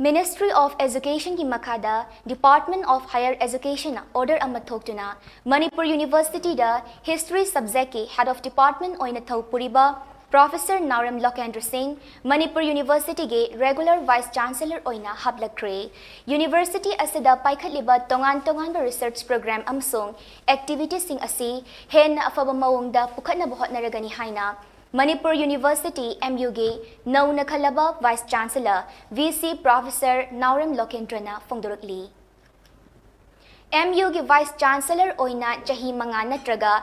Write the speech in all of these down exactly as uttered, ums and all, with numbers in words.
Ministry of Educationꯒꯤ ꯃꯈꯥꯗ Department of Higher Educationꯅ order ꯑꯃ ꯊꯣꯛꯇꯨꯅ Manipur Universityꯗ History Subjectꯀꯤ Head of Department ꯑꯣꯏꯅ ꯊꯧ ꯄꯨꯔꯤꯕ Professor ꯅꯥꯎꯔꯦꯝ ꯂꯣꯀꯦꯟꯗ꯭ꯔ ꯁꯤꯡ ꯃꯅꯤꯄꯨꯔ Universityꯒꯤ Regular Vice Chancellor ꯑꯣꯏꯅ ꯍꯥꯞꯂꯛꯈ꯭ꯔꯦ꯫ University ꯑꯁꯤꯗ ꯄꯥꯏꯈꯠꯂꯤꯕ ꯇꯣꯉꯥꯟ ꯇꯣꯉꯥꯟꯕ research program ꯑꯃꯁꯨꯡ activityꯁꯤꯡ ꯑꯁꯤ ꯍꯦꯟꯅ ꯑꯐꯕ ꯃꯑꯣꯡꯗ ꯄꯨꯈꯠꯅꯕ ꯍꯣꯠꯅꯔꯒꯅꯤ ꯍꯥꯏꯅ ꯃꯅꯤꯄꯨꯔ University, MUꯒꯤ ꯅꯧꯅ ꯈꯜꯂꯕ Vice Chancellor, VC Professor ꯅꯥꯎꯔꯦꯝ ꯂꯣꯀꯦꯟꯗ꯭ꯔꯅ ꯐꯣꯡꯗꯣꯔꯛꯂꯤ꯫ MUꯒꯤ Vice Chancellor ꯑꯣꯏꯅ ꯆꯍꯤ ꯃꯉꯥ ꯅꯠꯇ꯭ꯔꯒ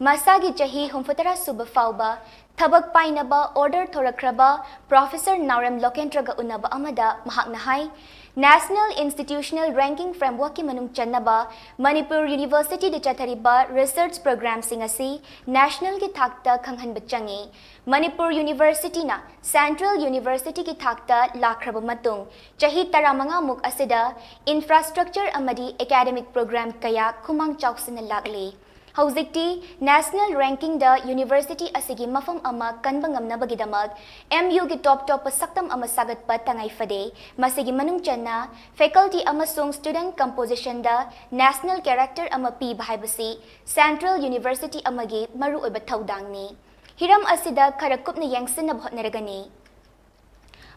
ꯃꯁꯥꯒꯤ ꯆꯍꯤ ꯍꯨꯝꯐꯨꯇꯔꯥ ꯁꯨꯕ ꯐꯥꯎꯕ ꯊꯕꯛ ꯄꯥꯏꯅꯕ order ꯊꯣꯔꯛꯈ꯭ꯔꯕ Professor ꯅꯥꯎꯔꯦꯝ ꯂꯣꯀꯦꯟꯗ꯭ꯔꯒ ꯎꯅꯕ ꯑꯃꯗ ꯃꯍꯥꯛꯅ ꯍꯥꯏ, National Institutional Ranking Frameworkꯀꯤ ꯃꯅꯨꯡ ꯆꯟꯅꯕ ꯃꯅꯤꯄꯨꯔ Universityꯗ ꯆꯠꯊꯔꯤꯕ research programꯁꯤꯡ ꯑꯁꯤ nationalꯒꯤ ꯊꯥꯛꯇ ꯈꯪꯍꯟꯕ ꯆꯪꯏ꯫ ꯃꯅꯤꯄꯨꯔ Universityꯅ Central Universityꯒꯤ ꯊꯥꯛꯇ ꯂꯥꯛꯈ꯭ꯔꯕ ꯃꯇꯨꯡ ꯆꯍꯤ ꯇꯔꯥꯃꯉꯥꯃꯨꯛ ꯑꯁꯤꯗ infrastructure ꯑꯃꯗꯤ academic program ꯀꯌꯥ ꯈꯨꯃꯥꯡ ꯆꯥꯎꯁꯤꯟꯅ ꯂꯥꯛꯂꯤ꯫ ꯍꯧꯖꯤꯛꯇꯤ national rankingꯗ university ꯑꯁꯤꯒꯤ ꯃꯐꯝ ꯑꯃ ꯀꯟꯕ ꯉꯝꯅꯕꯒꯤꯗꯃꯛ MUꯒꯤ top topꯄ ꯁꯛꯇꯝ ꯑꯃ ꯁꯥꯒꯠꯄ ꯇꯉꯥꯏ ꯐꯗꯦ꯫ ꯃꯁꯤꯒꯤ ꯃꯅꯨꯡ ꯆꯟꯅ faculty ꯑꯃꯁꯨꯡ student compositionꯗ national character ꯑꯃ ꯄꯤꯕ ꯍꯥꯏꯕꯁꯤ Central University ꯑꯃꯒꯤ ꯃꯔꯨꯑꯣꯏꯕ ꯊꯧꯗꯥꯡꯅꯤ꯫ ꯍꯤꯔꯝ ꯑꯁꯤꯗ ꯈꯔ ꯀꯨꯞꯅ ꯌꯦꯡꯁꯤꯟꯅꯕ ꯍꯣꯠꯅꯔꯒꯅꯤ꯫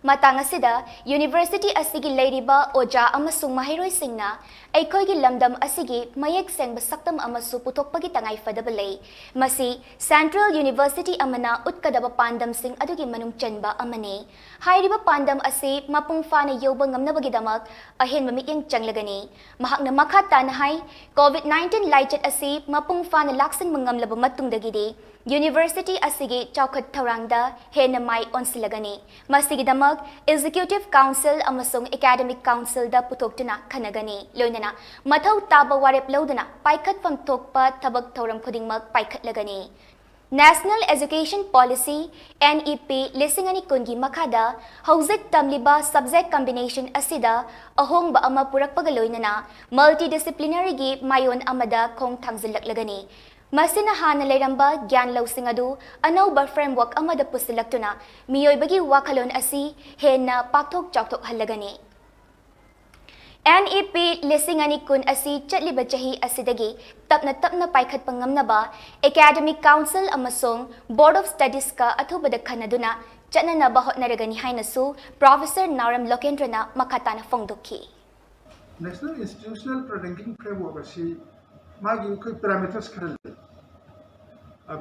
ꯃꯇꯥꯡ ꯑꯁꯤꯗ university ꯑꯁꯤꯒꯤ ꯂꯩꯔꯤꯕ ꯑꯣꯖꯥ ꯑꯃꯁꯨꯡ ꯃꯍꯩꯔꯣꯏꯁꯤꯡꯅ ꯑꯩꯈꯣꯏꯒꯤ ꯂꯝꯗꯝ ꯑꯁꯤꯒꯤ ꯃꯌꯦꯛ ꯁꯦꯡꯕ ꯁꯛꯇꯝ ꯑꯃꯁꯨ ꯄꯨꯊꯣꯛꯄꯒꯤ ꯇꯉꯥꯏ ꯐꯗꯕ ꯂꯩ꯫ ꯃꯁꯤ Central University ꯑꯃꯅ ꯎꯠꯀꯗꯕ ꯄꯥꯟꯗꯝꯁꯤꯡ ꯑꯗꯨꯒꯤ ꯃꯅꯨꯡ ꯆꯟꯕ ꯑꯃꯅꯤ꯫ ꯍꯥꯏꯔꯤꯕ ꯄꯥꯟꯗꯝ ꯑꯁꯤ ꯃꯄꯨꯡ ꯐꯥꯅ ꯌꯧꯕ ꯉꯝꯅꯕꯒꯤꯗꯃꯛ ꯑꯍꯦꯟꯕ ꯃꯤꯠꯌꯦꯡ ꯆꯪꯂꯒꯅꯤ꯫ ꯃꯍꯥꯛꯅ ꯃꯈꯥ ꯇꯥꯅ ꯍꯥꯏ, COVID nineteen ꯂꯥꯏꯆꯠ ꯑꯁꯤ ꯃꯄꯨꯡ ꯐꯥꯅ ꯂꯥꯛꯁꯤꯟꯕ ꯉꯝꯂꯕ ꯃꯇꯨꯡꯗꯒꯤꯗꯤ university ꯑꯁꯤꯒꯤ ꯆꯥꯎꯈꯠ ꯊꯧꯔꯥꯡꯗ ꯍꯦꯟꯅ ꯃꯥꯏ ꯑꯣꯟꯁꯤꯜꯂꯒꯅꯤ꯫ ꯃꯁꯤꯒꯤꯗꯃꯛ Executive Council ꯑꯃꯁꯨꯡ Academic Councilꯗ ꯄꯨꯊꯣꯛꯇꯨꯅ ꯈꯟꯅꯒꯅꯤ꯫ ꯂꯣꯏꯅꯅ ꯃꯊꯧ ꯇꯥꯕ ꯋꯥꯔꯦꯞ ꯂꯧꯗꯨꯅ ꯄꯥꯏꯈꯠꯐꯝ ꯊꯣꯛꯄ ꯊꯕꯛ ꯊꯧꯔꯝ ꯈꯨꯗꯤꯡꯃꯛ ꯄꯥꯏꯈꯠꯂꯒꯅꯤ꯫ National Education Policy, NEP ꯂꯤꯁꯤꯡ ꯑꯅꯤ ꯀꯨꯟꯒꯤ ꯃꯈꯥꯗ ꯍꯧꯖꯤꯛ ꯇꯝꯂꯤꯕ subject combination ꯑꯁꯤꯗ ꯑꯍꯣꯡꯕ ꯑꯃ ꯄꯨꯔꯛꯄꯒ ꯂꯣꯏꯅꯅ multidisciplinaryꯒꯤ ꯃꯥꯏꯑꯣꯟ ꯑꯃꯗ ꯈꯣꯡ ꯊꯥꯡꯖꯤꯜꯂꯛꯂꯒꯅꯤ꯫ ꯃꯁꯤꯅ ꯍꯥꯟꯅ ꯂꯩꯔꯝꯕ ꯒ꯭ꯌꯥꯟ ꯂꯧꯁꯤꯡ ꯑꯗꯨ ꯑꯅꯧꯕ framework ꯑꯃꯗ ꯄꯨꯁꯤꯜꯂꯛꯇꯨꯅ ꯃꯤꯑꯣꯏꯕꯒꯤ ꯋꯥꯈꯜꯂꯣꯟ ꯑꯁꯤ ꯍꯦꯟꯅ ꯄꯥꯛꯊꯣꯛ ꯆꯥꯎꯊꯣꯛꯍꯜꯂꯒꯅꯤ꯫ NEP ꯂꯤꯁꯤꯡ ꯑꯅꯤ ꯀꯨꯟ ꯑꯁꯤ ꯆꯠꯂꯤꯕ ꯆꯍꯤ ꯑꯁꯤꯗꯒꯤ ꯇꯞꯅ ꯇꯞꯅ ꯄꯥꯏꯈꯠꯄ ꯉꯝꯅꯕ Academic Council ꯑꯃꯁꯨꯡ Board of Studiesꯀ ꯑꯊꯨꯕꯗ ꯈꯟꯅꯗꯨꯅ ꯆꯠꯅꯅꯕ ꯍꯣꯠꯅꯔꯒꯅꯤ ꯍꯥꯏꯅꯁꯨ Professor ꯅꯥꯎꯔꯦꯝ ꯂꯣꯀꯦꯟꯗ꯭ꯔꯅ ꯃꯈꯥ ꯇꯥꯅ ꯐꯣꯡꯗꯣꯛꯈꯤ꯫ National Institutional Ranking Framework ꯑꯁꯤ ꯃꯥꯒꯤ ꯑꯩꯈꯣꯏ parameters ꯈꯔ ꯂꯩ꯫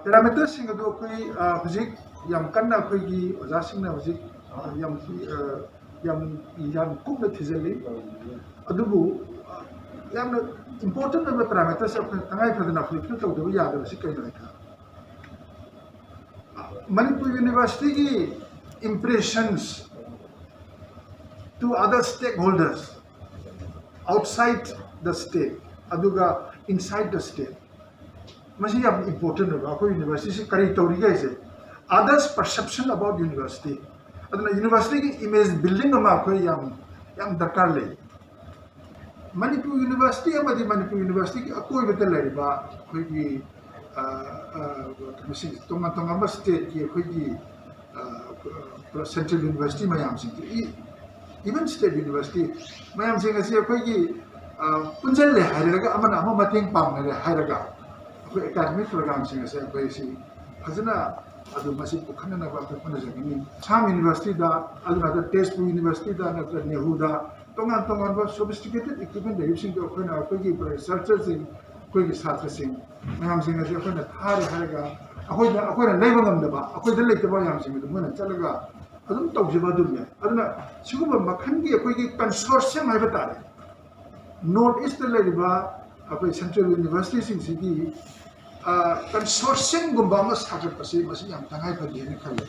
Parametersꯁꯤꯡ ꯑꯗꯨ ꯑꯩꯈꯣꯏ ꯍꯧꯖꯤꯛ ꯌꯥꯝ ꯀꯟꯅ ꯑꯩꯈꯣꯏꯒꯤ ꯑꯣꯖꯥꯁꯤꯡꯅ ꯍꯧꯖꯤꯛ ꯌꯥꯝ ꯌꯥꯝ ꯌꯥꯝ ꯀꯨꯞꯅ ꯊꯤꯖꯤꯜꯂꯤ꯫ ꯑꯗꯨꯕꯨ ꯌꯥꯝꯅ important ꯑꯣꯏꯕ parameters ꯑꯩꯈꯣꯏ ꯇꯉꯥꯏ ꯐꯗꯅ fulfill ꯇꯧꯗꯕ ꯌꯥꯗꯕꯁꯤ ꯀꯩꯅꯣ ꯍꯥꯏ ꯇꯥꯔꯒꯗꯤ, Manipur Universityꯒꯤ impressions to other stakeholders outside the state ꯑꯗꯨꯒ inside the state, ꯃꯁꯤ ꯌꯥꯝ important ꯑꯣꯏꯕ꯫ ꯑꯩꯈꯣꯏ universityꯁꯤ ꯀꯔꯤ ꯇꯧꯔꯤꯒꯦ ꯍꯥꯏꯁꯦ, others perception about university, ꯑꯗꯨꯅ universityꯒꯤ image building ꯑꯃ ꯑꯩꯈꯣꯏ ꯌꯥꯝ ꯌꯥꯝ ꯗꯔꯀꯥꯔ ꯂꯩ꯫ ꯃꯅꯤꯄꯨꯔ University ꯑꯃꯗꯤ ꯃꯅꯤꯄꯨꯔ Universityꯒꯤ ꯑꯀꯣꯏꯕꯗ ꯂꯩꯔꯤꯕ ꯑꯩꯈꯣꯏꯒꯤ ꯀꯩꯅꯣꯁꯤꯡ, ꯇꯣꯉꯥꯟ ꯇꯣꯉꯥꯟꯕ stateꯀꯤ ꯑꯩꯈꯣꯏꯒꯤ central university ꯃꯌꯥꯝꯁꯤꯡꯁꯤ, even state university ꯃꯌꯥꯝꯁꯤꯡ ꯑꯁꯤ ꯑꯩꯈꯣꯏꯒꯤ ꯄꯨꯟꯁꯤꯜꯂꯦ ꯍꯥꯏꯔꯒ, ꯑꯃꯅ ꯑꯃ ꯃꯇꯦꯡ ꯄꯥꯡꯅꯔꯦ ꯍꯥꯏꯔꯒ, ꯑꯩꯈꯣꯏ academic programꯁꯤꯡ ꯑꯁꯦ ꯑꯩꯈꯣꯏ ꯁꯤ ꯐꯖꯅ ꯑꯗꯨ ꯃꯁꯤ ꯄꯨꯈꯠꯅꯅꯕ ꯑꯩꯈꯣꯏ ꯍꯣꯠꯅꯖꯒꯅꯤ꯫ ꯑꯁꯥꯝ Universityꯗ, ꯑꯗꯨ ꯅꯠꯇ꯭ꯔꯒ ꯇꯦꯖꯄꯨꯔ Universityꯗ, ꯅꯠꯇ꯭ꯔꯒ ꯅꯦꯍꯨꯗ, ꯇꯣꯉꯥꯟ ꯇꯣꯉꯥꯟꯕ sophisticated equipment ꯂꯩꯔꯤꯕꯁꯤꯡꯗꯣ ꯑꯩꯈꯣꯏꯅ ꯑꯩꯈꯣꯏꯒꯤ researcherꯁꯤꯡ, ꯑꯩꯈꯣꯏꯒꯤ ꯁꯥꯇ꯭ꯔꯁꯤꯡ ꯃꯌꯥꯝꯁꯤꯡ ꯑꯁꯤ ꯑꯩꯈꯣꯏꯅ ꯊꯥꯔꯦ ꯍꯥꯏꯔꯒ, ꯑꯩꯈꯣꯏꯅ ꯑꯩꯈꯣꯏꯅ ꯂꯩꯕ ꯉꯝꯗꯕ, ꯑꯩꯈꯣꯏꯗ ꯂꯩꯇꯕ ꯃꯌꯥꯝꯁꯤꯡ ꯑꯗꯨ ꯃꯣꯏꯅ ꯆꯠꯂꯒ ꯑꯗꯨꯝ ꯇꯧꯖꯕ ꯑꯗꯨꯝꯅꯦ꯫ ꯑꯗꯨꯅ ꯁꯤꯒꯨꯝꯕ ꯃꯈꯜꯒꯤ ꯑꯩꯈꯣꯏꯒꯤ consortium ꯍꯥꯏꯕ ꯇꯥꯔꯦ, North Eastꯇ ꯂꯩꯔꯤꯕ ꯑꯩꯈꯣꯏ central universityꯁꯤꯡꯁꯤꯒꯤ consortiumꯒꯨꯝꯕ ꯑꯃ ꯁꯥꯒꯠꯄꯁꯤ ꯃꯁꯤ ꯌꯥꯝ ꯇꯉꯥꯏ ꯐꯗꯦ ꯍꯥꯏꯅ ꯈꯜꯂꯤ꯫